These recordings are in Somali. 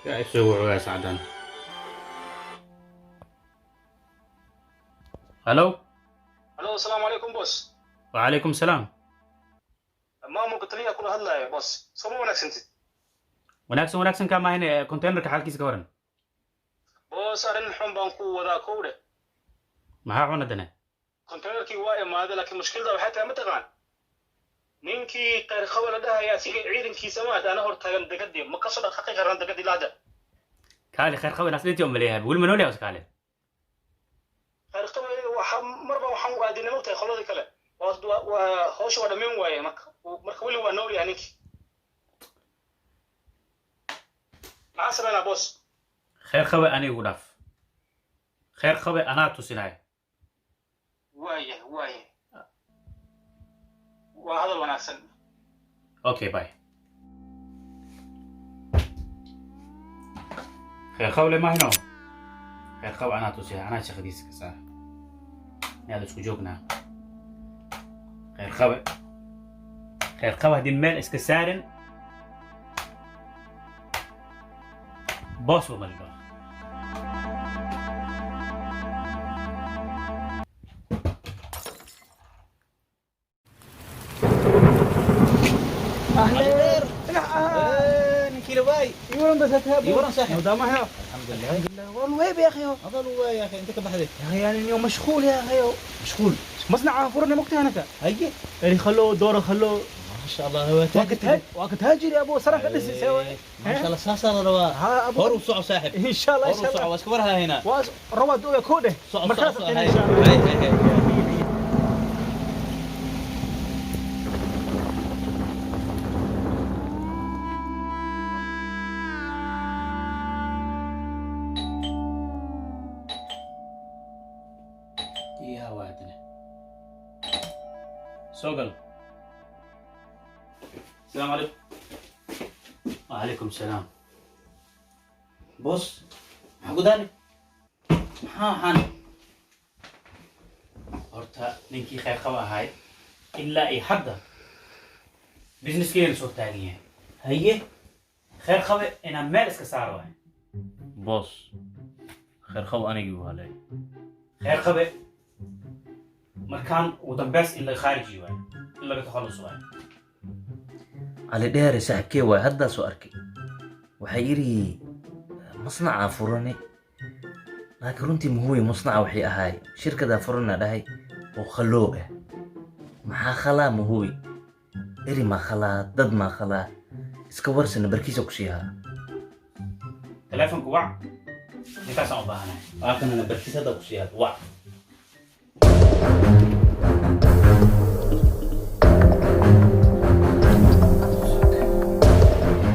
Yaa isoo wuxuu sacdan. Hello. Alo, asalaamu calaykum, boss. وعليكم السلام. Maamulka taliyaha kula hadlayo, boss, sooma wanaagsantid? Wanaagsan, wanaagsan. Kaa maahin containerka xaalkiisa ka waran. Boss, arrin xun baan ku wadaa, kowdhe. Maxaa xun haddana? Containerkii waa imaaday, laakiin mushkilada waxay tahay, mataqaan, ninkii qayrqaba la dhahaya asiga ciidankiisa maata ana hor taagan degadii, ma kasoo dhaqaaqi karaan degadii lahda. Kaali, khayr qaba inaas dhintii umaleeyahay, weli ma nool yahay kaale? Qayrqaba waxa marba waxaan u aadinay, mogtahay, qoladii kale waa hawsha waa dhammayn waaye. Marka weli waa nool yahay ninkii. Maxaa sameynaa, boss? Khayr qabe anigu dhaaf, khayr qabe anaa tusinaya. Waaya, waaya, waa hadal wanaagsan. Okay, bye. Khayr qable maahino, khayr qaba anaa tusinaya, anaa shaqadiisa ka saara. Inaad isku joognaa khayr qabe, khayr qaba haddii meel iska saarin, boos ba malidho. اهلا. ninkii lawaay. يورن بس هتهبوا. يورن صاحب. ودام هيا. الحمد لله. الحمد لله والله. ويب يا اخي. هذا الواي يا اخي، انت كبحدك. يا اخي يعني اليوم مشغول يا اخي. مشغول؟ مصنع فرن مقتها انا. هيا. يعني خلوه دوره خلوه. ما شاء الله هو وقت هاجر يا ابو صراحه لسه سوى. ما شاء الله ساسر روا. ها ابو. هور وصعو صاحب. ان شاء الله، ان هور شاء وصعو الله. واسكبرها هنا. واس رواد دوغا كوده. صعو. مركز صعو. ان شاء الله. هاي هاي هاي. Iya, waadina soo gal. السلام عليكم. وعليكم السلام. Boss, maxaa gudaani, maxaa waxaan? Horta ninkii khayr qaba ahay ilaa iyo hadda businesskeena soo taagan yahay. Haye. Khayr qabe inaan meel iska saaro waay. Boss, khayr qabo anigii u halay. Khayr qabe markaan ugu dambeys in laga khaarijiyo waay, in laga takhaluso waay. Cali Dheere saaxiibkee waay, haddaa soo arkay. Waxaa yidhi masnacaa furane, laakiin runtii muhuwi masnaca waxay ahaay shirkadaa furana dhahay oo khaloo ah. Maxaa khalaa muhuwi? Eri maa khalaa, dad maa khalaa, iska warsana barkiisa ku siihaa. Telefonku wac, ninkaasaan u baahanahay. Waakanana barkiis hadda ku siiyaa, wac.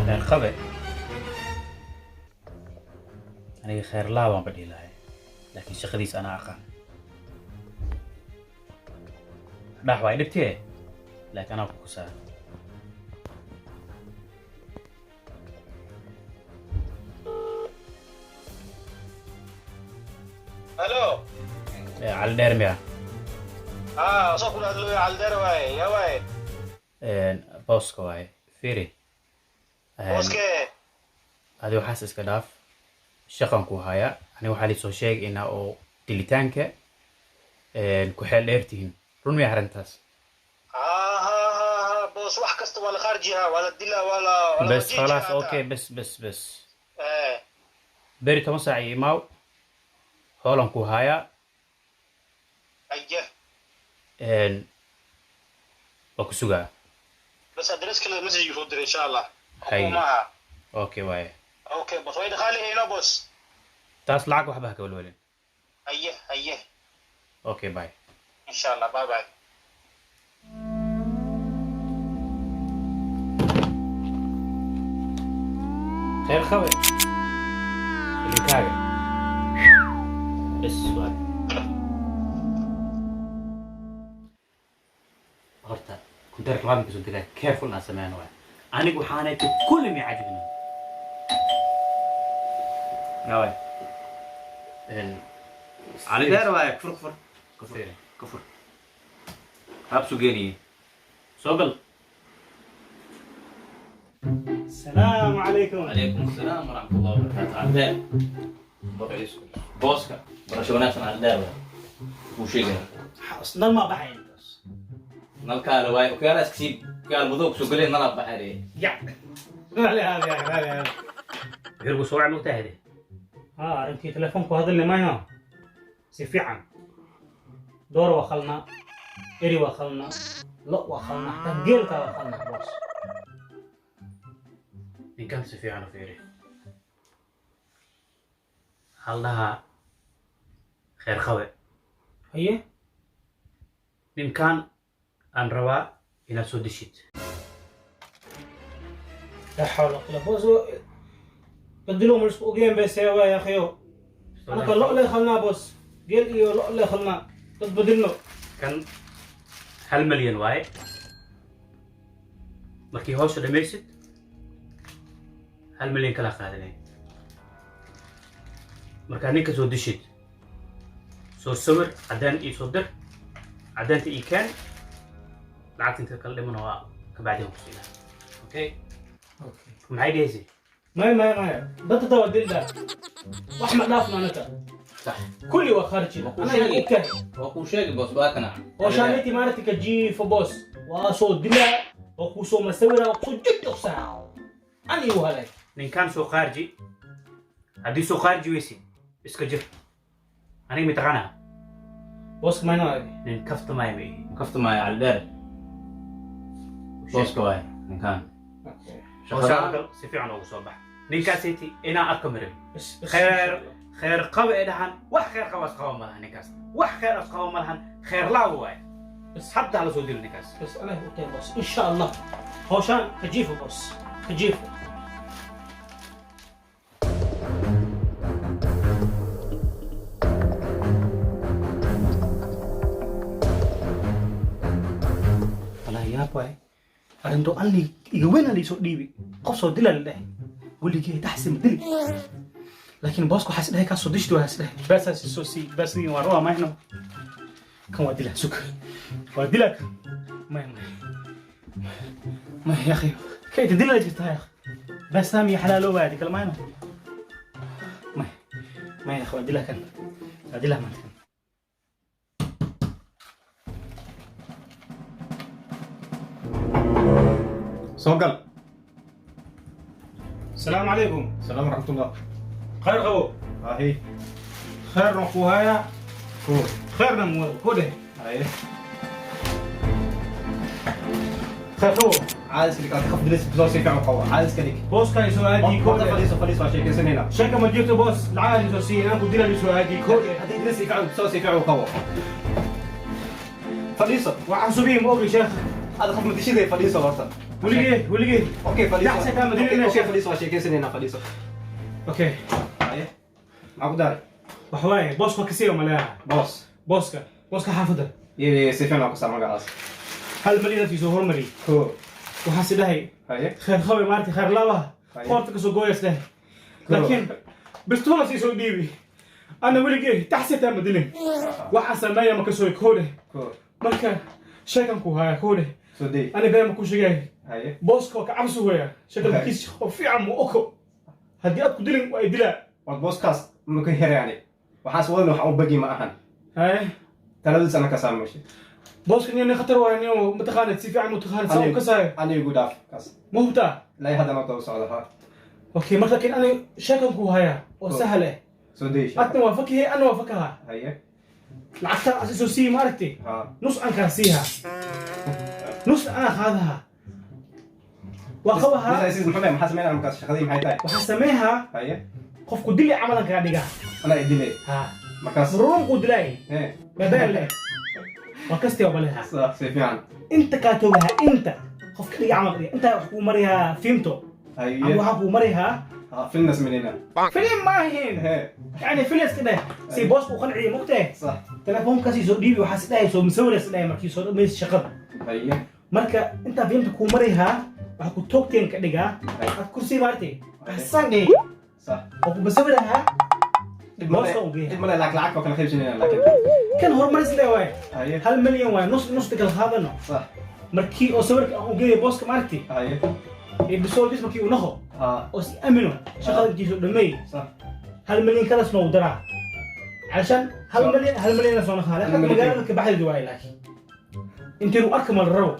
Khayr qabe aniga khayr laa baan badhihi lahay, laakiin shaqadiisa anaa aqaan. Dhax waay dhibtee, laakiin anaa ku kusaa. Halo. Cali Dheer miya? Haa, soo kula hadlooya, Caldeer waaye, yaa waaye? Booska waaye, fiiri. Booskee? Adi waxaas iska dhaaf, shaqan ku hayaa. Aniga waxaa liisoo sheegay inaa oo dilitaanka ku xeel dheer tihiin. Run miya arrintaas? ها ها ها ها boss, wax kasta waa la khaarjihaa, waa la dilaa, waa la bes wajiijaa. Khalaas. Hataa. Okay, bes bes bes. Eh. Beri 10 saac iyo imaaw, hoolan ku hayaa. Aye. Waa ku sugaa. Bas address kale message soo diray, insha Allah. Hay. Maaha. Okay waaye. Okay boss, way dhaqaali hayno, boss. Taas lacag waxba ha ka walwalin. Aye, aye. Okay, bye. Insha Allah, bye bye. Khayr qabe ilinkaaga bes waay. Horta kuntarka labaad markasoo degaa careful inaan sameyn waay. Anigu waxaanay kulli may cajibinin waay. Cali Dheere waaye, kufur kufur kufur. Fiiri. Kufur raabsu geeniye. Soo gal. السلام عليكم. Calaykum asalaam waraxmat ullahi wabarakaatu. Cabdee booska barasho wanaagsan. Cabdee kuu sheegaya. Nal ma baxay intaas. Nalkaale waay okiyaala iska siib, okiyaal madow kusoo galeen nalaa baxay. Ya raalli ahaada ya raalli ahaada. Wuxuu soo wacay mugtahay hade. Haa, arrintii telefoonku hadalni mayno si fiican. Door waa khalnaa, eri waa khalnaa, lo waa khalnaa, xataa geelkaa waa khalnaa, boos. Ninkan si fiican u fiiri. Waxaa la dhahaa Kheyr Qabe. Haye. Ninkan aan rabaa inaad soo deshid. لا حول ولا قوة. boos, بدلوا من ogeen bay seeba ya akhiyo. Anaka lo le khalnaa, boos, geel iyo lo le khalnaa, dad badilno. Kan 1 milyan waaye. Markii hawsha dhammaysid 1 milyan kala qaadanay. Markaa ninka soo deshid, soo sawir, caddaan ii soo dir, caddaanta ii keen, lacagta inta kala dhimana waa kabacdi aan ku siinaa. Okay, maxay dhehaysay? Maya maya maya, dadka taa waa dildaa, wax ma dhaafno anaka. Sax. Kulli waa kharji. Waa kuu ana sheegay. Ogtahay. Waa kuu sheegay, boos, waa kana. Oo shaaniti maaragtay ka jiifo, boos, waa soo dilaa oo kusoo masawira oo kusoo jojogsaa an igu halay. Ninkan soo qaarji. Haddii soo qaarji weysid, iska jir. Aniga mitaqaanaa? Booska mayno adi. Nin kaftamaya ma ihi. Kaftamaya Calidheere, booska waay ninkaan. Hawshaan gal si fiican ugu soo bax. Ninkaasiti inaan arko marin. Bas bas. Kheyr kheyr qaba ee dhahan, wax kheyr qaba asqaba ma lahan ninkaas, wax kheyr asqaba ma lahan, kheyr laaw waaye. Hadda hala soo dilo ninkaas. بس انا اوكي boss، ان شاء الله hawshaan ka jiifo, boss, ka jiifo. Wallahi yaab waay arrinto alli iga weyn ali soo dhiibi, qof soo dila la dhahay, weligay taxsi ma dili, laakiin boosku waxaas dhahay kaa soo dishti, waxaas dhahay baasaas soo sii baasniin waa rabaa mayno. Kan waa dila, sug, waa dilaa kan. Maya maya maya يا اخي، كيف دلنا جبتها يا اخي؟ بس سامي حلال وادي كلام ما ما ما يا اخوان، دلها كان دلها ما كان. Soo gal. السلام عليكم. Salaam waraxmatullah. خير قبو. Ahi. خير نقوهايا. Ko. خيرنا مو كوده. Haye. خير قبو. Caadis dhig, aad qof dilis soo si fiican u qabo. Caadis ka dhig. boss كان يسوي Horta كوده. Fadhiiso, fadhiiso, waa sheekeysanaynaa. شركة ما جبت boss، العالم يسوي انا كنت دلها يسوي كوده. Haddii dilis si fiican soo si fiican u qabo. Fadhiiso. وعصبي مو شيخ. Aad qof madishiday, fadhiiso horta. ولقي ولقي. Okay, fadhiiso. Dhaxsa kaa madinayna, Okay, sheekh. Fadhiiso, waa sheekeysanaynaa, fadhiiso. Okay. Haye. Maxaa ku daaray? وحواي boss كسيو ملاها. Boss. booska booska xaafadda. Iyo si fiican oo kasaa magacaas. 1 milyan soo hormariyay. Ko. Waxaas dhahay Haye. khayr qabe maarti khayr laabaha Haye. qoorta kasoo gooyas dhahay, laakiin bistoona sii soo dhiibi, ana weligay taxsitaa ma dilin, waxaa sameeya ma kasoo koodhe. Ko. Marka sheekan ku haya koodhe. Soo day. Ani been ma ku sheegay. Haye. Booska waa ka cabsi weya sheekalkiis oo fiican ma oko, haddii aad ku dilin waa i dilaa. War booskaas ma ka heraani. Waxaas wadan wax u bagi ma ahan. Haye. Taladiis ana ka saameyshay. Booska niyo nin khatar waaya, niyo mataqaanad si fiican mutaqaanad saa u kasaayo. Aniga igu dhaaf kaas. Ma hubtaa? Ilaa hadda ma daba socda ha. Okay, marka laakiin ani sheekan ku haya oo sahal eh. Soo day. Adna waa fakahe, ana waa fakaha. Haye. Lacagta asi soo sii ma aragtay? Ha. Nus aan kaa siihaa, nus anaa qaadahaa, waa qabahaa. Mis muxuu maxaa sameynaa markaas, shaqadii maxay tahay? Waxaa sameehaa Haye. qofku dili camalan kaa dhigaa. Anaa idilay. Ha. Markaas. Rurunku dilaay. Eh. Babaan leh waa kastii waa baleha. Sax, si fiican. Inta kaa toogahaa, inta qofka dhiga camal dhiga, intaa wax kuu marihaa fiimto ama Haye. waxaa kuu marihaa. Ha, filna sameynaa. Filim ma ahin. Eh. Yani filim iska dheh si boosku u qanciyo mugtee. Sax. Telefoonkaasi soo dhiibi, waxaa is dhahay soo musawira is dhahay markii soo dhamaysa shaqada. Haye. Marka intaa fiimta kuu marihaa waxaa ku toogteen ka dhigaa aad kursi maartay waxsaan dhihi Sax. oo ku musawirahaa. Dhib male. Booska u geeya. Dhib male, lacag oo kala qaybsanayna laakiin. Kan horumaris le waay. Haye. 1 milyan waay, nus nus kala qaadano. Sax. Markii oo sawirka aan u geeyo booska maaragtay. Haye. Bisool markii uu naqo Ha. oo si aamino shaqadiisu dhammeey. Sax. 1 milyan kalas noo daraa عشان hal milyan, 1 milyan soo naqaa. Hal milyan. Magaalada ka baxdi waay, laakiin intii uu arka mal rabo.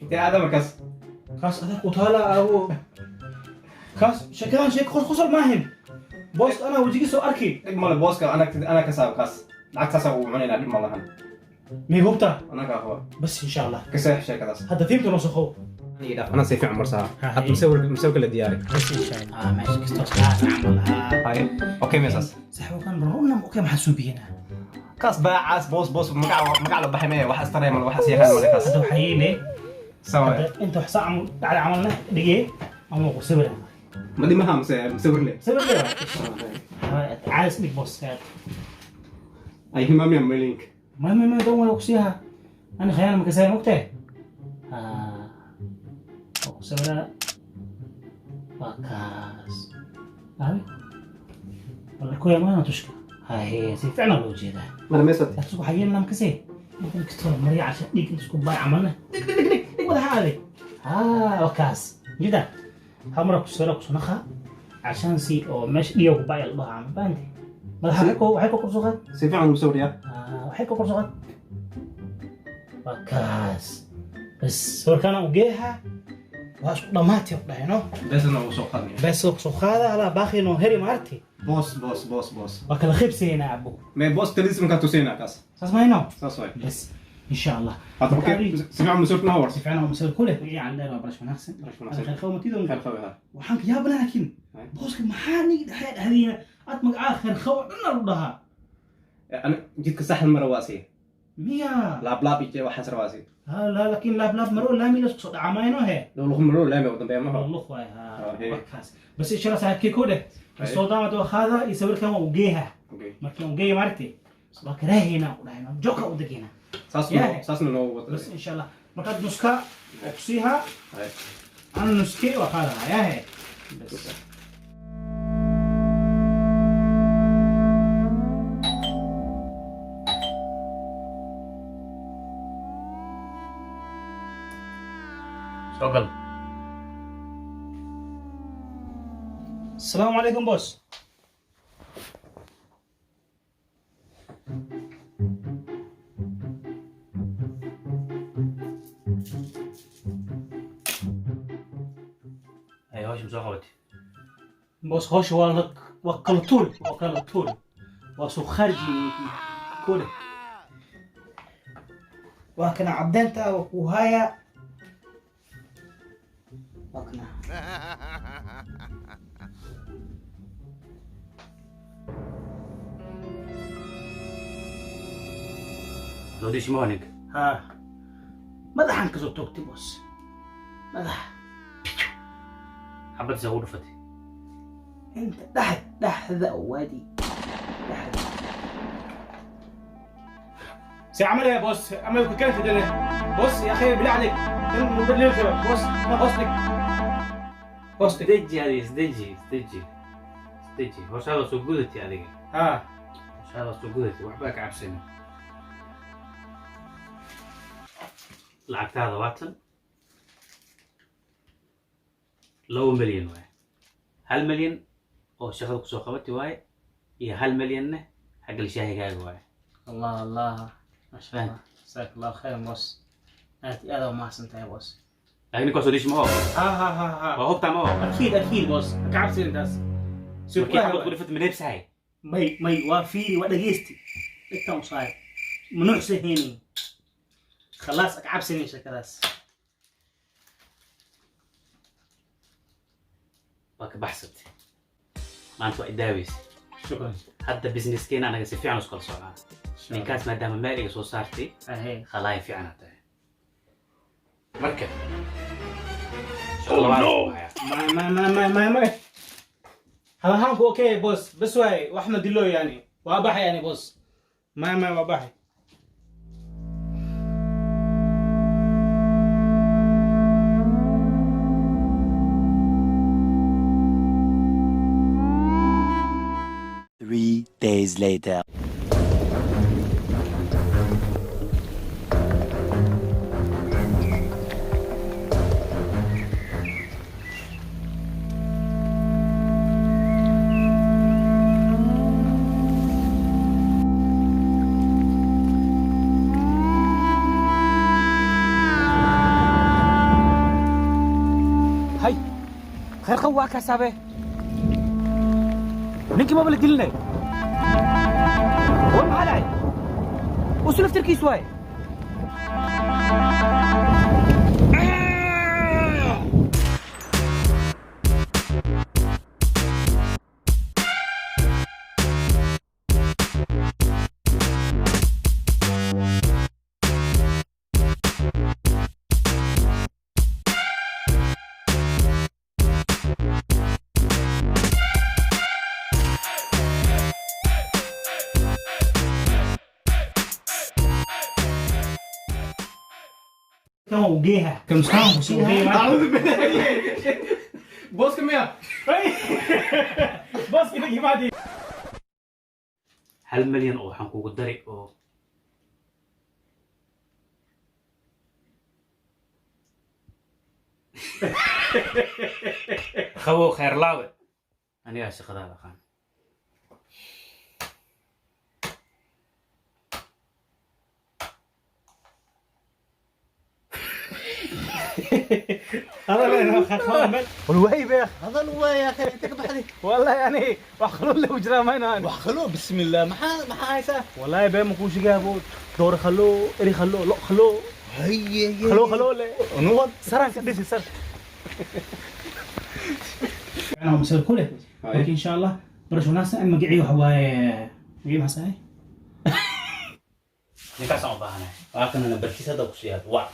Intee aada markaas? Kaas adag u taala awo, kaas sheekadan sheeko qosol maahin, boos anaa wejigiisa soo arki. Dhib male, booska anaa ka saab kaas. Lacagtaasaa ugu cunaynaa, dhib ma lahan. Mii hubtaa? Anagaa huba. Bas, insha Allah. Ka seex sheekadaas. Hadda tiimta noo soqow. Anaa si fiican marsaa. Hadda musawirka la diyaari. Bas, insha Allah. Meesha kastoo saas camal Haye, okay, meesaas. Saxbo kan runa, okay, maxaa suubiyanaa? Kaas baacaas boos boos magaca la baxay mee wax astaraya male, waxaas yaqaan male kaas. Hadda waxaa yeele Sawa. Hadda inta wax saa camal dhacda camalna dhigee ama ku sawira. Ma dhimaha mise musawir le? Sawir le caadis dhig, boos. Ay himaamiya meelink. ما دون kusiiha ani khayaan ma kasaayo, mogtahay waa ku sawiraa, waa kaas aabe wala kuya maana tushka haye si fiicna loo jeedaa. Mana meesad. Laakiin waxaa yeelnaa makasee marka kastoo marya casha dhiig inta isku baay camalna dhig dhig dhig dhig madaxa aaday haa waa kaas jida hal mara ku sawira kusunaqa عشان si oo meesha dhiiga ku baay la dhahaa camal fahanti madaxa waxay ku korso qaad. Si fiican musawir yaa. Waxay ku korso qaad, waa kaas bas sawirkaana u geeha waa isku dhammaatay ku dhahayno. Beesana uu soo qaadnaya. Bes soo qaada halaa baaqi noo heri maarti. Boos boos boos boos. Waa kala qaybsaynaa abo. Mee boos talism kaa tusaynaa kaas. Saas mayno. Saas waay. Bas, insha Allah. Hadda okay, si fiican musawirka noo war. Si fiican oo musawir ku leh wixii aan dheer waa barash wanaagsan. Barash wanaagsan. Khayr qabo matido. Khayr qabo, ha. Waxaan ka yaabana laakiin booska maxaa nig dhexee dhexdiina aad magacaa khayr qabo dhan lagu dhahaa. Ana jidka saxda mara waasi. Miya? Laab laab iyo waxaas rawaasi. Ha la, laakiin laab laab maro laami la isku soo dhaca mayno he. Luq maro laami u dambeeya ma. Luq waay ha. He. Warkaas bas insha Allah saaxiibkii ku dheh soo daamad waa qaada iyo sawirkan waa u geeha. Okay. Markii u geeya maartay waa karaahayna ku dhahayna joka u degayna. Saas Yeah. noo saasna noo wada. Bas, insha Allah markaad nuska oo kusiiha. Haye. Ana nuskee waa qaadaha yaa he bas. Soo gal. السلام عليكم boss. Ay hawsha ma soo qabatay? Boss, hawsha waa la waa kala tuuri, waa kala tuuri, waa soo kharji kule, waa kana caddeynta waa ku haya, waa kana. Soo dishi ma ninka? Ha, madaxan kasoo toogtay boss, madaxa. Xabadisa ugu dhufatay? Inta dhexd dhexda waadi dhexda سي عمل يا boss عمل كيف ده boss يا اخي، بالله عليك مدير boss ما قصدك قصدك. Isdeji adiga, isdeji, isdeji, isdeji. Hawshaada soo gudatay adiga. ها. Hawshaada soo gudatay, waxbaa ka cabsana. Lacagtaada waatan, 2 milyan waaye, 1 milyan oo shaqada kusoo qabatay waaye iyo 1 milyanna xagga shaahigaaga waaye. الله الله، ما شاء الله، جزاك الله خير boss، aad iyo aad u mahadsantahay boss. Laakiin ninkaa soo dishi ma oo? ها ها ها ها. Waa hubtaa ma oo? اكيد اكيد boss, ka cabsin intaas. Markii xabad ku dhufatay ma neebsahay? May may, waa fiiri, waa dhegeysti, dhegtaan u saaray manuucsa hayni, khalaas ka cabsinin shakadaas. Waa ka baxsatay maanta, waa idaaweysay. شكرا. Hadda businesskeena anaga si fiican iskala socnaa. Ninkaas maadaama meel iga soo saartay, ahee, khalaaya fiicanaa tahay. Marka shaqo labaad isku hayaa. ما ما ما ما ما ما هذا okay boss, بس واي واحمد دلو يعني وابحي يعني boss ما ما وابحي. 3 days later. Khayr qab waa kaasabe. Ninkii maba la dilinay. War maxaa dhacay? Usu laftarkiis waaye. Kan waa ugeeha. Kan muskaan ku soo ugeeha. Booska miya? Booski ninkii maadi. 1 milyan oo waxaan kugu dari oo qabow khayr laawe anigaa shaqadaada aqaan. والوهيب يا اخي. هذا هو يا اخي، انت كبحدي. والله يعني wax خلو له وجرا ما انا. wax خلو، بسم الله، maxaa haysaa؟ والله بين مكوش جابو دور خلو اري خلو لو خلو. هي هي. خلو خلو له. نوض. سران كدسي سر. انا مسأل كله لكن ان شاء الله برش وناس ان مقعي وحواي مقعي maxaa Ninkaasaan u baahanahay. Waa kana nambarkiisa, hadda ku siiyaa. Wac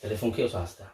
telefonkee usoo haystaa.